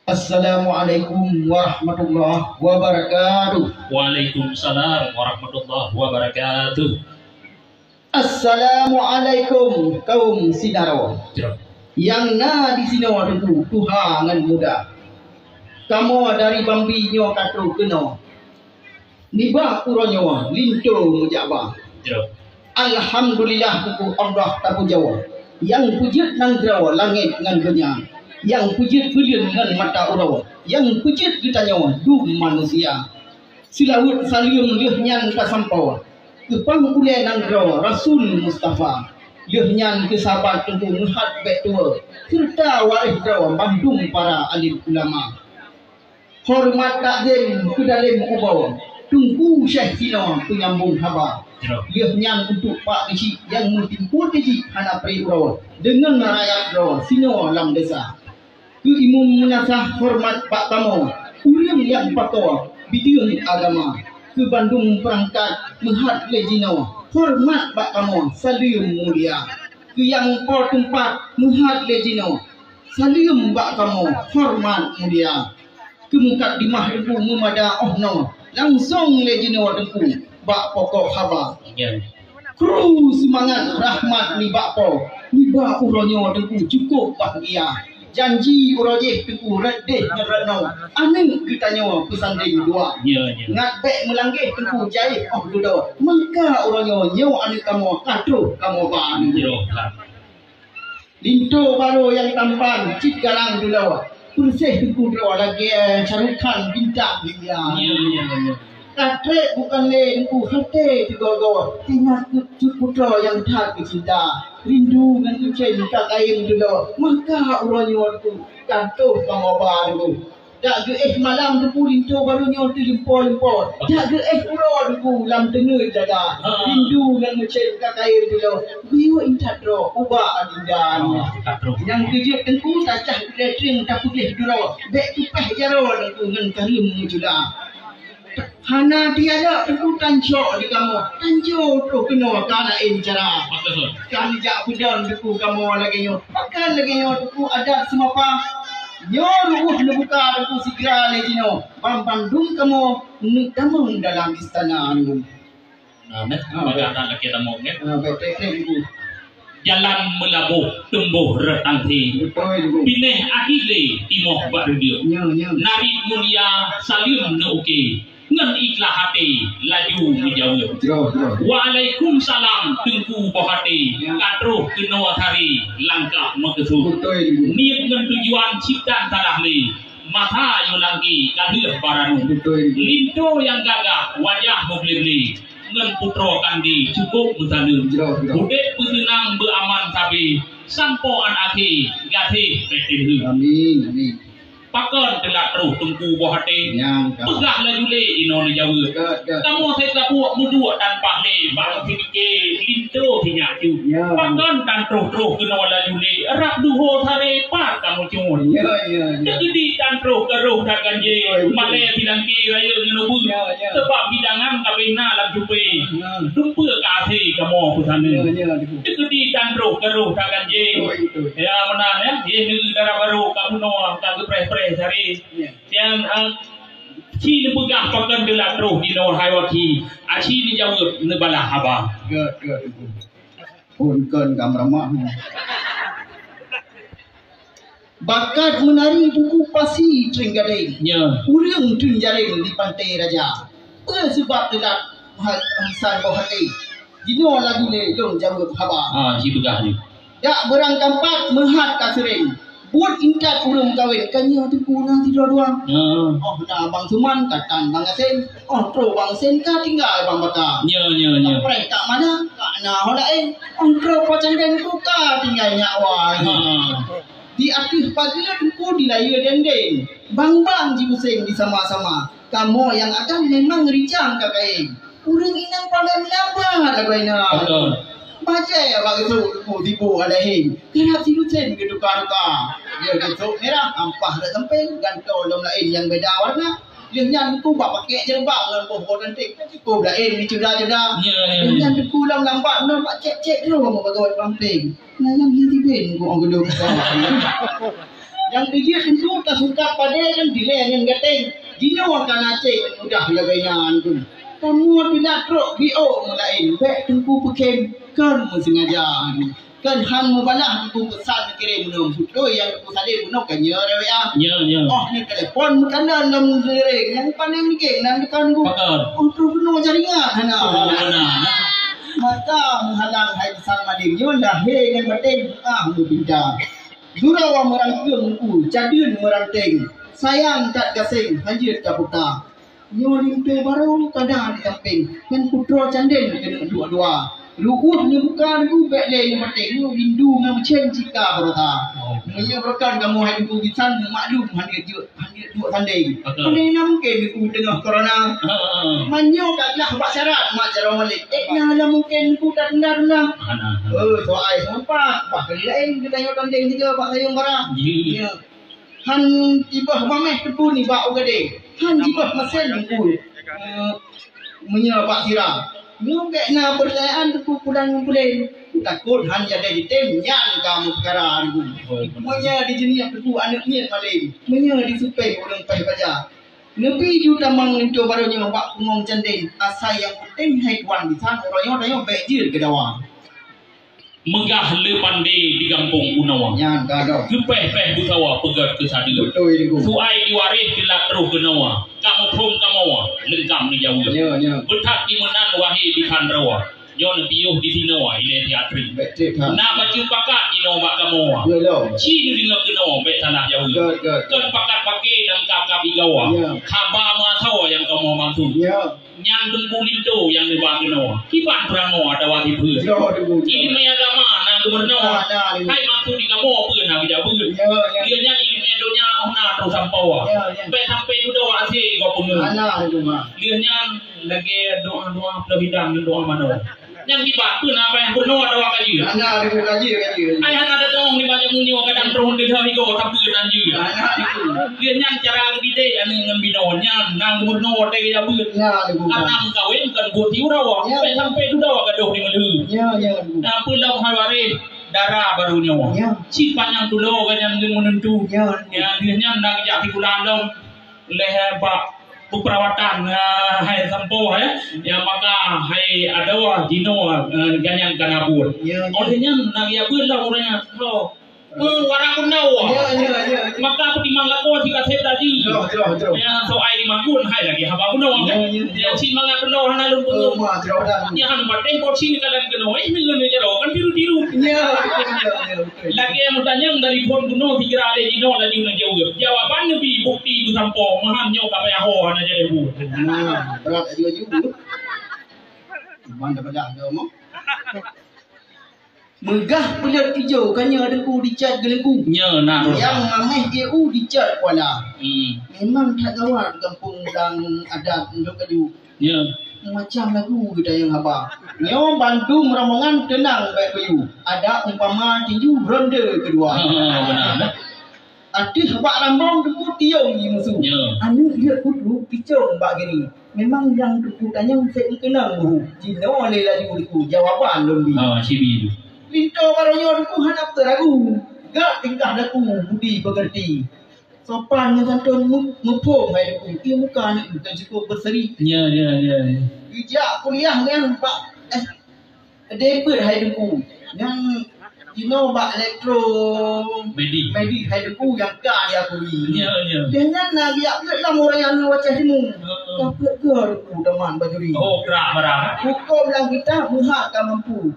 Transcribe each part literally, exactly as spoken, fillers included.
Assalamualaikum warahmatullahi wabarakatuh. Waalaikumsalam warahmatullahi wabarakatuh. Assalamualaikum kaum Sinaro. Jroh. Nyang na di sinoe teungku tuha ngon muda. Kamoe dari Bambi nyoe ka troh keunoe. Nibak uroe nyoe linto meujak ba. Jroh. Alhamdulillah teungku Allah tapujoe. Nyang peujeuet nanggroe langét ngon donya. Nyang peujeuet buleuen ngon mata uroe. Nyang peujeuet geutanyoe dum manusia. Seulaweuet saleuem lheueh nyan tasampoe keu pang ulée nanggroe Rasul Mustafa. Lheueh nyan keu sahabat teungku meuhat bék tuwoe, seureuta waréh droe bandum para alim ulama. Horeumat takzim keu dalem uboe, Teungku Syekh sinoe peunyambong haba. Lheueh nyan untuk Pak Geuchik nyang meutimpeue teujiek hana pré uroe deungon rakyat droe sinoe lam desa. Keu imum meunasah horeumat bak kamoe, ureuëng nyang pakoe bideueng agama. Keu bandum peurangkat meuhat lé jinoe, horeumat bak kamoe saleuem mulia. Keu nyang po teumpat meuhat lé jinoe, saleuem bak kamoe horeumat mulia. Keu mukadimah teungku meumada 'oh noe, langsong lé jinoe teungku bak pokok haba. Kru seumangat rahmat nibak Po, nibak uroe nyoe teungku cukôp bahgia. Janji uroe jéh teungku rot déh ngon rot noe, aneuëk geutanyoe peusandeng dua. Ya, ya. Ngat bék meulanggeh teungku jayéh 'oh dudoe, maka uroe nyoe nyoe aneuëk kamoe ka troh kamoe ba. Ya. Linto barô nyang tampan cit galang dudoe, peureuseh teungku droe lagée Shahrukh Khan bintang dunia. Ya, ya, ya. Ka trép bukon lé teungku haté teugoe-goe, ingat keu cut putroe nyang that geucinta. Rindu ngon kucen ka kayém dudoe, maka uroe nyoe teungku ka troh kamoe ba teungku. Dak geuéh malam teungku linto barô nyoe teulumpo-lumpo. Dak geuéh uroe teungku lam teungeut dada. Ha. Rindu ngon meucen ka kayém dudoe. Geuyue intat droe ubak adinda nyoe. Ha, ka troh. Nyang keujeuet teungku tacah geuletreng tapeugléh duroe. Bék tupaih jaroe teungku ngon kareuem meucula. Hana tiada teungku tancok di kamoe. Tanjo troh keunoe ka laén cara. Betul. Kan jak peudong teungku kamoe lagée nyoe. Pakon lagée nyoe teungku adat seumapa. Nyoe rumoh neubuka teungku sigra lé jinoe, ban bandum kamoe neutamong dalam istana nyoe. Nah, neh, ah, bagaimana lagi tamong, ya? Ah, baik, baik, baik, Ibu. Jalan meulaboh tumboh reutang thé. Betul, Ibu. Pinéh ahi lé timoh bak reudeuek. Ya, ya. Narit mulia saleuem neuuké. Ngon ikhlas até laju geujaweueb. Jroh, jroh. Waalaikumsalam, Teungku Boh Até. Ya. Ka troh keunoe tari langkah meukeusut. Beutôi, Teungku. Niet ngon tujuan cit tan salah lé. Masa yoh langkée ka lheueh baranu. Beutôi, Teungku. Linto nyang gagah, wajah meuglé-glé. Ngon putroe kandi cukôp meusaneun. Jroh, jroh. Udép peuseunang beuaman sabe, sampoe án akhé gaséh pété lheueh. Amin, amin. Pakon teulat troh Teungku Boh Até? Nyang ka. Peugah laju lé inoe neujaweueb. Ka, ka. Kamoe seukapuek meuduek dan pahlé bang sibike linto sinyak cut. Ya. Pakon tan troh-troh keunoe laju lé rab duho saré pat kamoe cut. Ya, ya, ya. Teukeudi tan troh ka roh that ganjé. Ya, ya. Malée silangké rayeuk ngon ubeut. Ya, ya. Sabab hidangan ka bina lam cupé. Ya. Dumpeue ka asé kamoe peusaneun. Ya, ya, betul. Teukeudi tan troh ka roh that ganjé. Betul, betul. Ya, meunan ya. Yeh negeri dara barô ka bunoe ka geupreh-preh saré. Ya. Nyang, eh, ci neupeugah pakon teulat troh jinoe hai waki, aci neujaweueb neubalah haba. Gèt, gèt, Teungku. Phôn kon ka meuramah. Bakat meunari buku pasi Trenggaleng. Ya. Ureueng Trenggaleng di Pantai Raja. Peue seubab teulat ha-, Hasan Boh Até? Jinoe laju lé lôn jaweueb haba. Ha, ci peugah nyoe. Jak beurangkampat meuhat ka seuréng. Buet intat ureueng meukawen, ka nyoe teungku na sidroe dua. Ha. Óh na Bang Suman, ka tan Bang Gasén. Óh troh Bang Gasén, ka tinggai Bang Baka. Nyoe, nyoe, nyoe. Ka preh ka mana, ka na ho laén. Óh troh Po Cangden, ka tinggai nyak wa. Ha. Di ateueh pageue teungku dilayeue dendeng. Bang-bang jiuseng disama-sama. Kamoe nyang akan memang rijang ka kayém. Ureueng inong paleng lambat lagoe na. Betul. Bajée bak geusok teungku sibôk alaihi. Karab silusen geutuka-tuka. Dia geusok mirah, ampah dak sampéng, gantoe lom laén nyang beda warna. Lheueh nyan teungku bak pakèk jilbab ngon boh-boh cantik. Cukup laén geucuda-cuda. Ya, ya, ya. Lheueh nyan teungku lom lambat, lom bak cék-cék droe bak bagoe pampéng. Nah, nyang hi tiben teungku ong geudong. Nyang keujeuet teungku tasungkab padé kan dilée ngon gateng. Jinoe ka na cék mudah lagée nyan tu. Kamoe pih na trok B O meulaén, bék teungku peukhém kon meuseungaja. Kan han mubalah teungku peusan kirém nyoe. Beutôi nyang teungku saleb bunoe ka nyoe rewek ah. Nyoe, nyoe. Oh, ni telepon meukanan lam sireng. Nyang pané migeng nan dekat teungku. Pakon? Oh, tu bunoe jaringan hana. Oh, beuna. Maka meuhalang hai sang madeng nyoe lahé ngon bateng ah meupinta. Gurau meurangkeung teungku, cadeun meuranteng. Sayang that gaseng, hanjeuet ka puta. Nyoe linto barô kada di sampéng, ngon putroe candén keuneuk duek dua. Ruôh neubuka teungku bék lé nyang penting, nyoe lindu ngon meucén cika beurata. Oh. Meunyoe beureukan kamoe hai teungku bisan, maklum hana jeuet, hana jeuet duek sandéng. Betul. Hana na mungken teungku teungoh corona. Ha, ha. Man nyoe ka glah bak syarat mak jaroe Malik. Eh, na lam mungken teungku tatunda-tunda. Hana, hana. Eh, soai seumpat, bah kali laén geutanyoe tandéng sigoe bak sayong bara. Iya. Ya. Han jibah mameh teupeu nibak u gadéng. Han jibah masén teungku, eh, meunyoe bak sira. Nyoe bék na peurcayaan teungku pulan ngon pulen. Takot han jadi jitem nyan ka meupeukara teungku. Meunyoe dijeuniet teungku aneuëk miet malém. Meunyoe disupéh ureuëng paih baja. Neubi ju tamong linto barô nyoe bak pungong candén. Asai nyang penting hai tuan bisan uroe nyoe tanyoe bék jeuet keu dawa. Meugah le pandé di gampông unoe. Nyan ka dong. Geupéh-péh beusawa peugét keu sadeue. Beutôi, Teungku. Suai di waréh teulat troh keunoe. Ka muphom kamoe, leungkam neujaweueb. Ya, ya. Beuthat di meunan wahé di khandroe. Nyoe neupiôh di sinoe ilée teatri. Beutôi, ha. Na bacut pakat jinoe bak kamoe. Beutôi. Ci neudeungoe keunoe bék salah jaweueb. Beutôi, beutôi. Kon pakat paké dan kab-kab igoe. Ya. Haba meuasoe nyang kamoe maksud. Ya. Nyan teungku linto nyang neuba keunoe. Kiban peurangoe atawa sifeuet. Ya, Teungku. Ileumèe agama na geumeurunoe. Na, na, Teungku. Hai maksud di kamoe peue na geujak beuet. Ya, ya. Lheueh nyan ileumèe donya oh na troh sampoe. Ya, ya. Bèk sampoe dudoe asé gob peungeuh. Na, na, Teungku, ha. Lheueh nyan lagèe doa-doa peuleuh hidang ngon doa manoe. Nyang kiban peue na payah peurunoe atawa ka jeuet. Na, na, Teungku, ka jeuet, ka jeuet. Ai hana tatong nibak jameun nyoe kadang troh deuh igoe sapeue nan jeuet. Na, na, Teungku. Lheueh nyan cara geudidek aneuk ngon binoe nyan na geumeurunoe watèe geujak beuet. Ya, Teungku. Karena meukawen kon buet siuroe. Ya. Sampai, sampai dudoe gadoh di meulheueh. Ya, ya, Teungku. Na peue lom hai waréh dara barô nyoe. Ya. Cit panyang tulo gobnyan ngon meununtu. Ya. Ya, lheueh nyan na geujak sikula lom lheueh bak peuperawatan, eh, hai sampoe, eh. Ya, maka hai adoe jinoe, eh, gobnyan ka na buet. Ya, ya. Óh lheueh nyan na geujak beuet lom ureueng nyan. Loh. Eh, wara bunoe. Ya, ya, ya, ya. Maka peutimang lakoe sigasét laju. Betul, betul, betul. Ya, soai dimakun hai lagèe haba bunoe. Ya, ya, ya. Ya, cit mangat bunoe hana lôn peungeuet. Oh, wah, betul, betul. Nyan patéh po cit kalon keunoe, eh, ngon jaroe kan tiru-tiru. Ya, betul, ya, ya, betul. Lagèe meutanyong dari phon bunoe sigra lé jinoe laju neujaweueb. Jawaban neubi bukti beusampoe, meuhan nyoe ka payah ho hana jadi bu. Nah, brat aju-aju. Cuman dah pedah dah omong. Meugah peuleuet ijo ka nyoe Teungku dicet geuleungku. Nyoe na roh. Nyang mameh ié u dicet kuala. Hmm. Memang that gawat gampông dan adat Ndong Kayu. Nyoe. Macam lagu geutanyong haba. Nyoe bandum rombongan teunang bèk peuyuh. Adak umpama tinju ronde keudua. Ha, ha, beuna. Ateueh bak rambong Teungku tiong di musu. Ya. Aneuk jeuet kutru picong bak gini. Memang nyang Teungku tanyong sép meukeunong buhu. Jinoe lé laju Teungku jawaban lôn bi. Ha, sibi tu. Linto baroe nyoe Teungku hana peue ragu. Gak tingkah laku budi peungeurti. Sopan ngon santun mu-, muphom hai Teungku. Ié muka aneuk Teungku cukôp beuseri. Ya, ya, ya, ya. Geujak kuliah nyan bak S Depeuet hai Teungku. Nyang jinoe bak elektro Medi. Medi hai Teungku nyang ka diakui. Ya, ya. Dengan na geujak peuet lam ureueng nyang wacah timu. Heeh. Ka peuet keu Teungku daman bajuri. Oh, kerak barang. Huköm lam kitab meuhat ka mampu.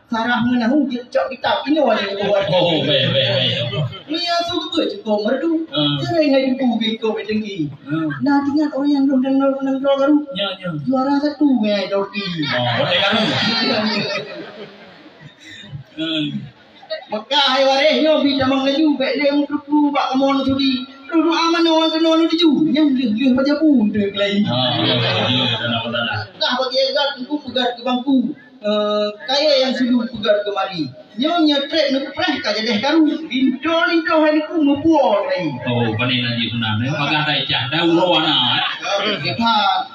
Sarah meunahu jeuet cok kitab inoe nyang buet. Oh, baik, baik, baik. Meunyo su geubeuet cukôp meureudu. Hmm. Sering hai Teungku bingkôh bak teunggi. Hmm. Na teuingat ureueng nyang lôn deungoe nanggroe Garu? Nyo, nyo. Juara satu ngai Turki. Oh, watèe Garu. Hmm. Maka hai waréh nyoe bi tamong laju, bèk lé meuteupeu bak kamoe sudi. Doa manoe keunoe laju. Nyang lheueh-lheueh bajabu teuh keulayi. Ah, iya, iya, iya, iya, iya. Dah bagi agak Teungku peugah keu bangku. Eh, kayèe nyang silu peugah keumari. Nyoe nyetrek neupreh ka jadeh karu. Linto-linto hai Teungku meupuo tadi. Oh, pane na jih meunan, eh. Peugah dai cah, dai uroe na, eh.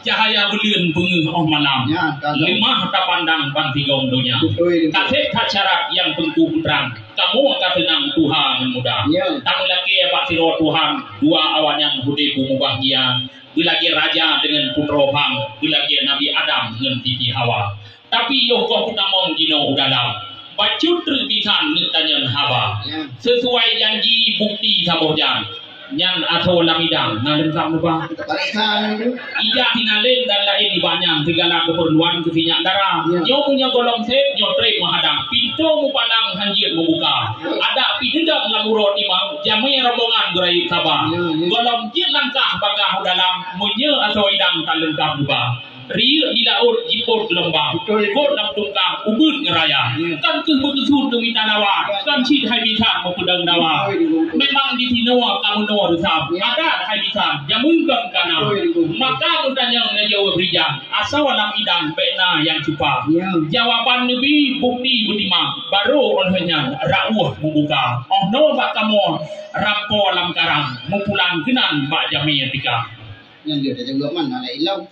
Cahaya buleuen beungeut óh malam. Ya, ka. Leumah tapandang ban sigom donya. Betul. Kaseb that syarat nyang Teungku peutrang. Kamoe ka seunang tuha ngon muda. Ya. Tameulakée bak sidroe Tuhan, dua awaknyan udeb mubahgia. Beulagée raja deungon putroe phang, beulagée Nabi Adam ngon Siti Hawa. Tapi yoh goh peutamong jinoe u dalam, bacut treuk bisan neuk tanyeun haba. Ya. Sisuai janji bukti saboh jan. Nyan asoe lam idang na leungkab neuba. Pareksa nyan tu. Ija sinalén dan laén nibak nyan sigala keupeurluan keu sinyak dara. Ya. Nyoe meunyoe gohlom seb, nyoe treb meuhadang. Pintoe mupalang hanjeuet mubuka. Ya. Adak pih deudang lam uroe timang, jamé rombongan beurayeuk saba. Ya, ya. Gohlom jeuet langkah bagaih u dalam, meunyoe asoe idang ka leungkab neuba. Riyeuk di laôt jipot geulumbang, betul. Bot lam tungkang ubeuet ngon raya. Ya. Kan keuh meukeusut teumita lawan, ya, kan cit hai bisan meupeudong dawa. Betul, betul. Memang di sinoe ka meunoe reusam, ya, adat hai bisan jameun kon ka na. Betul, betul. Maka meutanyong neujaweueb rijang, asoe lam idang bék na nyang cupa. Ya. Jawaban neubi bukti beutimang, barô óh lheueh nyan rauh mubuka. Óh noe bak kamoe rampo lam karang, meupulang keunan bak jamé tika. Nyan dia tajaweueb man aneuk ilong.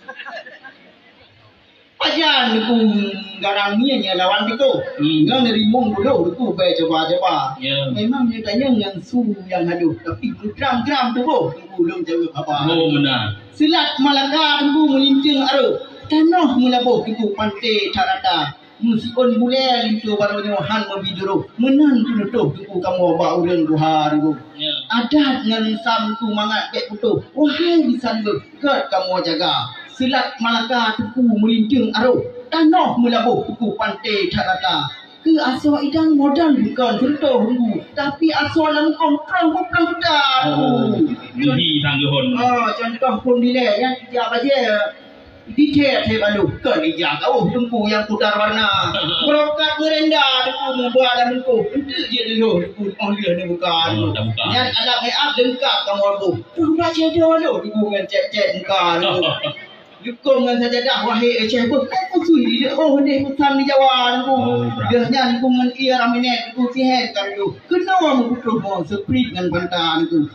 Pajan Teungku garang nyan nyang lawan tiko. Hmm. Ngon rimueng budoh Teungku bai coba-coba. Ya. Memang nyan tanyong nyan su nyang halôh, tapi meugram-gram tuboh Teungku lôn jaweueb haba. Oh, meunan. Silat Malaka Teungku meulinteung arôh, tanoh meulaboh Teungku panté that rata. Meusikon bulée linto barô nyoe han meubi jurôh, meunan peuneutôh Teungku kamoe bak ureuëng tuha Teungku. Ya. Adat ngon reusam Teungku mangat bék putôh, wahai bisan beuh, gét kamoe jaga. Silat Malaka Teungku meulinteung arôh, tanoh meulaboh Teungku panté that rata. Keu asoe idang modal bukon seureutoh Teungku, tapi asoe lam kong troh muprang buta Teungku. Oh, neubi tanggeuhon. Ah, contoh phon dilée nyan ija bajée. Dicek-cek balôh, kon ija gawôh Teungku nyang putar warna. Brokat meurenda Teungku meuba lam lungkoh, eunteuk jeuet leuloh Teungku, óh lheueh neubuka Teungku. Oh, tabuka. Nyan alat make up leungkab kamoe boh. Teungku ba cedol lôn Teungku ngon cek-cek muka Teungku. Leukoh ngon sajadah wahé Aceh beuh, kan kusui di leuoh neh bukan di Jawa Teungku. Oh, betul. Deuh nyan Teungku ngon ie raminet Teungku sihen kan tu. Keunoe meuputôh mo seuprit ngon banta Teungku.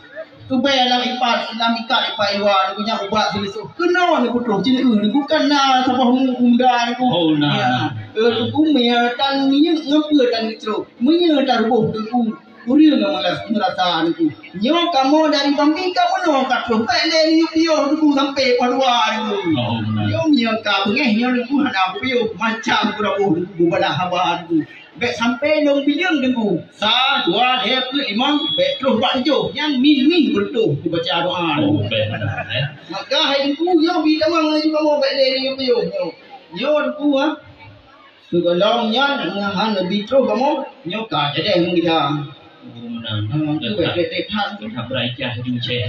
Tubée lam ipat, lam ikat ipat iwa, Teungku nyan ubat seuleusoh. Keunoe neuputroh jeuneue, Teungku kan na saboh mu-, muda, Teungku. Oh, na, ya. Na. Eh, Teungku, meunyoe tan miyueb ngon peue tan geucrok. Meunyoe taruboh, Teungku, ureueng ngon meulas-, meurasa, Teungku. Nyoe kamoe dari Bambi ka meunoe ka troh. Bèk lé miyueb piôh, Teungku, sampoe poh dua, Teungku. Oh, na. Nyoe meunyoe ka beungéh, nyoe, Teungku, hana peue piôh. Macam pura boh, Teungku, bubalaih haba, Teungku. Bèk sampoe lôn bileung Teungku. Sa, dua, lhèe, peuet, limong, bèk troh bak tujoh. Nyang mih-mih beureutoh kubaca doa. Oh, bèk, eh. Maka hai Teungku, nyoe bi tamong laju kamoe bèk lé nyoe piôh nyoe. Nyoe Teungku, ha. Sigohlom nyan, hana bi troh kamoe, nyoe ka jadèh ngon gita. Oh, meunan. Ha, tu bèk, bèk, bèk that. Bèk that beurancah ju ceh.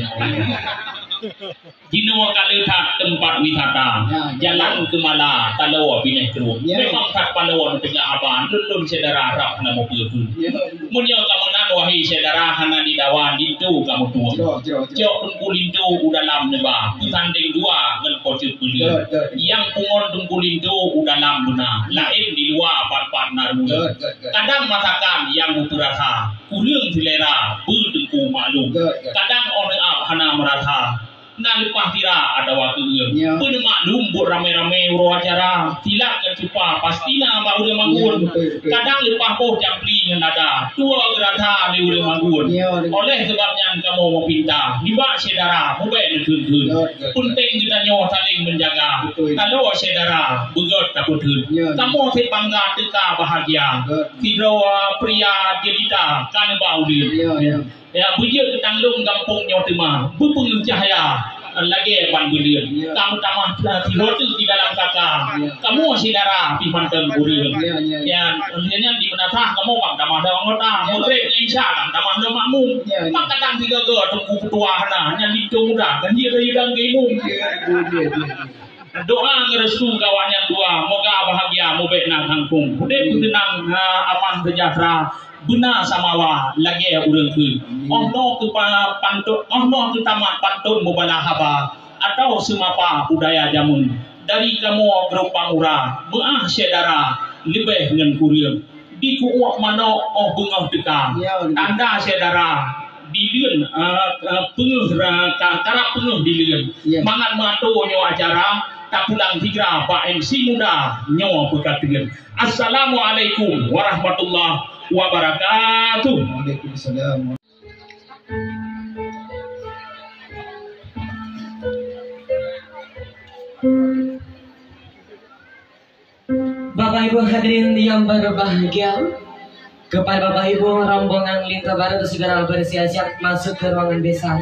Jinoe ka le that teumpat wisata, ya, ya. Jalan Keumala, taloe binéh krueng. Ya. Memang that paloe neupeugah haba, lôn-lôn syedara rab na meupeue-peue. Ya. Meunyoe ka meunan, wahai syedara, hana didawa, linto ka meutueng. Jroh, jroh, jroh. Cok Teungku linto u dalam neuba, beusandeng dua ngon Po Teuh Peuleueng. Betul, betul. Nyang pungon Teungku linto u dalam beuna, laén di luwa pat-pat na ruweueng. Betul, betul, betul. Kadang masakan nyang meupeurasa, kureueng seulera, beu Teungku maklum. Betul, betul. Kadang oh neuab hana meurasa. Na leupah sira atawa keueung. Ya. Peue neumaklum buet ramé-ramé uroe acara, silat ngon cupa pasti na bak ureueng manggon. Ya, betul, betul. Kadang leupah boh campli ngon dada, tuwoe geurasa lé ureueng manggon. Ya, betul. Oleh seubab nyan kamoe meupinta nibak syedara, mubèk neukheun-kheun. Ya, betul, betul. Peunteng geutanyoe saléng meujaga. Betul. Taloe syedara, beugöt tapeutheun. Ya, ya. Kamoe seb bangga teuka bahagia. Betul. Sidroe pria jelita ka neuba ulèe. Ya, ya. Ya, beujeuet keu tanglông gampông nyoe teuma, beupeungeuh cahya, eh, lagèe ban buleuen. Ya. Ka meutamah, eh, sihoe teuk di dalam kaka. Ya. Kamoe syedara pih mantong ureueng. Ya, ya, ya. Ya, nyan di meunasah kamoe bak tamah lom anggota. Ya. Meugréb ngon Isya bak tamah lom makmum. Ya, ya. Mak kadang sigoe-goe teungku peutuah na, nyan linto muda, kan jeuet lagèe imum. Ya, ya, ya, ya. Doa ngon restu keu awaknyan dua, moga bahagia mubèk na kangkong. Udép keu teunang, ha, aman seujahteura, beuna samawa lagèe ureueng kheun. Amin. Oh noe keu pa-, pantôt, oh noe keu tamat pantôn mubalaih haba, atawa seumapa budaya jameun. Dari kamoe grup Pangura, meu'ah syedara, leubèh ngon kureueng. Di kuok manok 'oh beungoh teuka. Ya, betul. Tanda syedara dileuen, eh, eh, peungeuh ra-, ka-, karab peungeuh dileuen. Ya. Mangat meuato nyoe acara, tapulang sigra bak M C muda nyoe peukateuen. Assalamualaikum warahmatullahi wabarakatuh. Waalaikumsalam. Bapak Ibu hadirin yang berbahagia, kepada Bapak Ibu rombongan Linto Baru segera bersiap-siap masuk ke ruangan besar.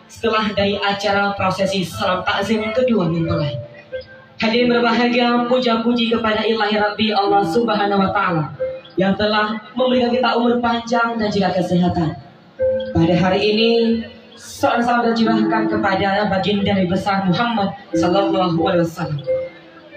Setelah dari acara prosesi salam takzim kedua mempelai. Hadirin berbahagia, puja puji kepada Ilahi Rabbi Allah Subhanahu wa Ta'ala yang telah memberikan kita umur panjang dan juga kesehatan. Pada hari ini, salam-salam tercurahkan kepada Baginda Nabi Besar Muhammad sallallahu alaihi wasallam.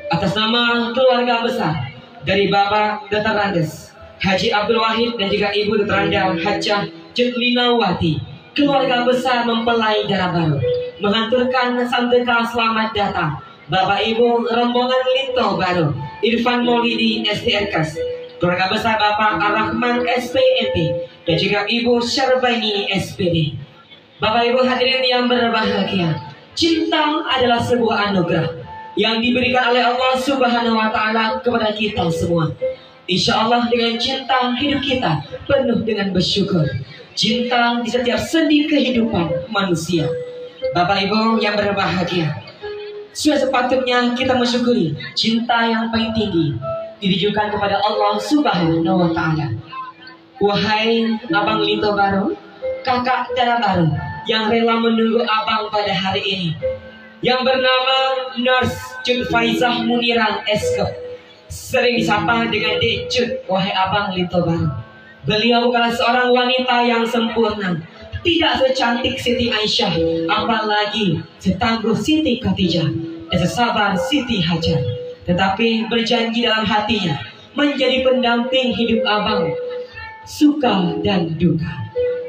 Atas nama keluarga besar dari Bapak Doktor Randes, Haji Abdul Wahid dan juga Ibu Doktor Randa Hajah Cut Linawati, keluarga besar mempelai dara baru, menghaturkan salam teuka selamat datang Bapak Ibu rombongan Linto Baru, Irfan Maulidi S T R Kes, keluarga besar Bapak Ar-Rahman S P M P, dan juga Ibu Syarbaini S P D. Bapak Ibu hadirin yang berbahagia, cinta adalah sebuah anugerah yang diberikan oleh Allah Subhanahu wa Ta'ala kepada kita semua. Insya Allah, dengan cinta, hidup kita penuh dengan bersyukur. Cinta di setiap sendi kehidupan manusia. Bapak Ibu yang berbahagia, sudah sepatutnya kita mensyukuri cinta yang paling tinggi ditujukan kepada Allah Subhanahu wa Ta'ala. Wahai abang Linto Baru, kakak dara baru yang rela menunggu abang pada hari ini, yang bernama Nurse Cut Faizah Munirah S K, sering disapa dengan Dek Cut, wahai abang Linto Baru. Beliau bukanlah seorang wanita yang sempurna, tidak secantik Siti Aisyah, apalagi setangguh Siti Khadijah, dan sesabar Siti Hajar. Tetapi berjanji dalam hatinya, menjadi pendamping hidup abang, suka dan duka.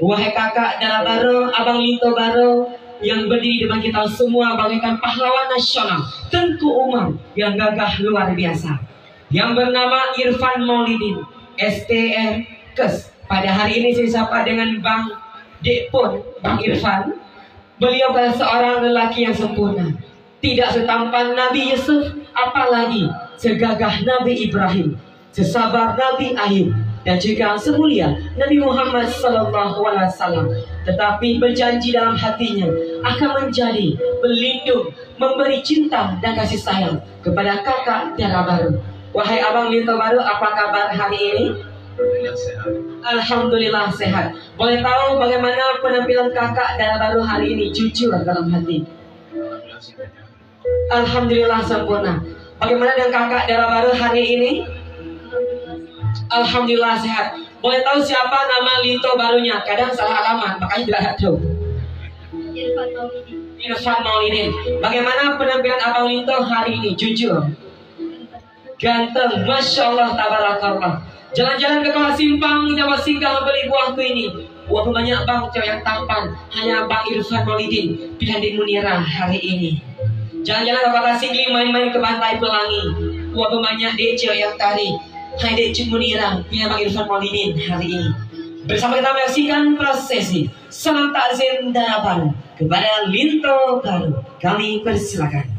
Wahai kakak dara baru, abang Linto Baru yang berdiri depan kita semua bagaikan pahlawan nasional, Tengku Umar yang gagah luar biasa, yang bernama Irfan Maulidin, S T R Kes. Pada hari ini saya sapa dengan Bang Dek Pon, Bang Irfan. Beliau adalah seorang lelaki yang sempurna. Tidak setampan Nabi Yusuf, apalagi segagah Nabi Ibrahim, sesabar Nabi Ayub, dan juga semulia Nabi Muhammad sallallahu alaihi wasallam. Tetapi berjanji dalam hatinya akan menjadi pelindung, memberi cinta dan kasih sayang kepada kakak dara baru. Wahai abang Linto Baru, apa kabar hari ini? Alhamdulillah sehat. Alhamdulillah sehat. Boleh tahu bagaimana penampilan kakak dara baru hari ini? Jujur dalam hati. Alhamdulillah sempurna. Bagaimana dengan kakak dara baru hari ini? Alhamdulillah sehat. Boleh tahu siapa nama Linto barunya? Kadang salah alamat, makanya tidak tahu. Irfan Maulidin. Irfan Maulidin. Bagaimana penampilan Abang Linto hari ini? Jujur. Ganteng, Masya Allah, Tabarakallah. Jalan-jalan ke Kota Simpang, jangan singgah beli buah kuini. Wah, banyak bang cewek yang tampan, hanya Bang Irfan Maulidin, pilihan di Munira hari ini. Jalan-jalan ke Kota Sigli, main-main ke Pantai Pelangi. Wah, banyak dek cewek yang tari, hanya dek Cut Munira, pilihan Bang Irfan Maulidin hari ini. Bersama kita menyaksikan prosesi salam takzim dara baru kepada Linto baru. Kami persilakan.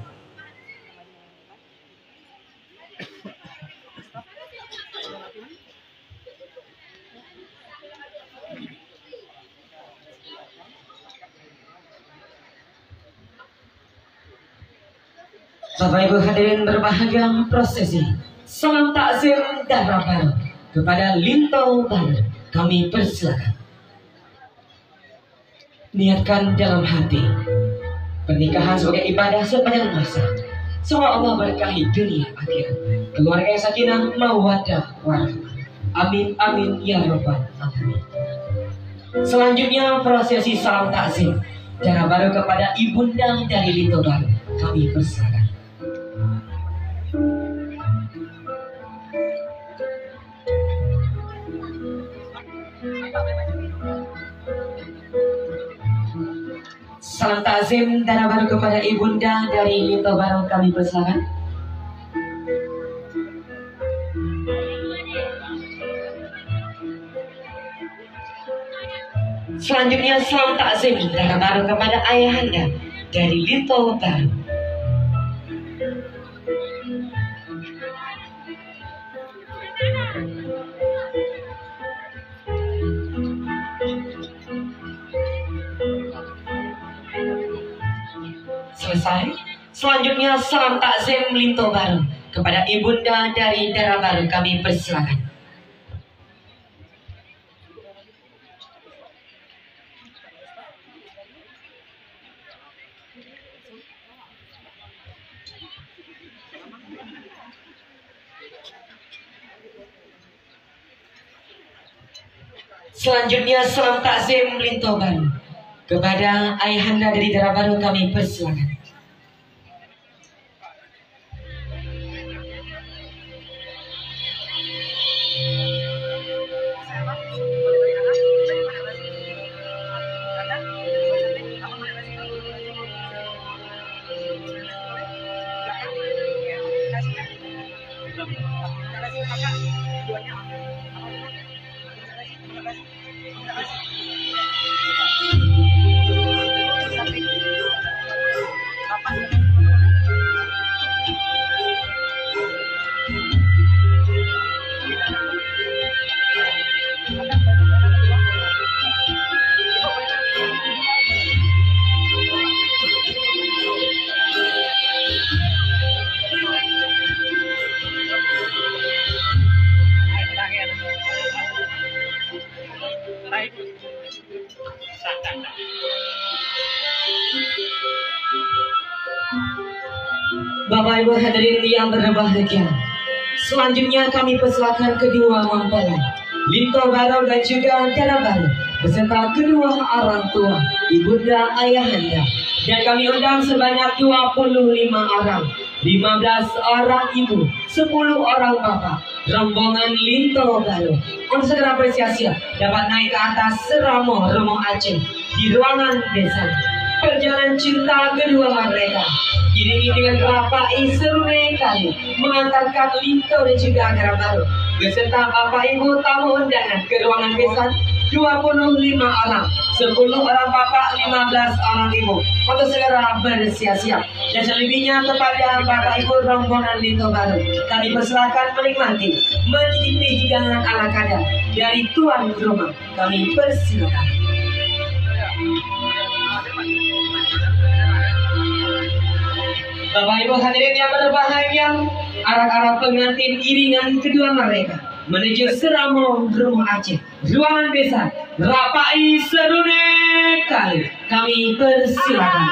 Bapak Ibu hadirin berbahagia, prosesi salam takzim dara baru kepada Linto baru kami persilakan. Niatkan dalam hati, pernikahan sebagai ibadah sepanjang masa. Semoga Allah berkahi dunia akhirat. Keluarga yang sakinah, mawaddah, warahmah. Amin, amin, ya rabbal alamin. Selanjutnya, prosesi salam takzim dara baru kepada ibunda dari Linto baru. Kami persilakan. Salam takzim dara baru kepada ibunda dari Linto baru, kami persilakan. Selanjutnya, salam takzim dara baru kepada ayahanda dari Linto Baru. Selesai. Selanjutnya, salam takzim Linto Baru kepada ibunda dari dara baru, kami persilakan. Selanjutnya, salam takzim Linto Baru kepada ayahanda dari dara baru, kami persilakan. Bapak Ibu hadirin yang berbahagia, selanjutnya kami persilakan kedua mempelai, Linto Baru dan juga Dara Baru, beserta kedua orang tua, ibunda, ayahanda, dan kami undang sebanyak dua puluh lima orang, lima belas orang ibu, sepuluh orang bapak, rombongan Linto Baru, untuk segera bersiap-siap dapat naik ke atas seuramoe rumoh Aceh di ruangan besan. Perjalanan cinta kedua mereka diiringi dengan rapai serunoe kali mengantarkan Linto dan juga Dara Baru beserta bapak ibu tamu undangan ke ruangan besan, dua puluh lima orang, sepuluh orang bapak, lima belas orang ibu, untuk segera bersiap-siap. Dan selebihnya kepada bapak ibu rombongan Linto Baru, kami persilakan menikmati, mencicipi hidangan ala kadar dari tuan rumah. Kami persilakan. Bapak ibu hadirin yang berbahagia, arak-arak pengantin iringan kedua mereka menuju seuramoe rumoh Aceh. Ruangan besan, rapai serunoe kali. Kami persilakan.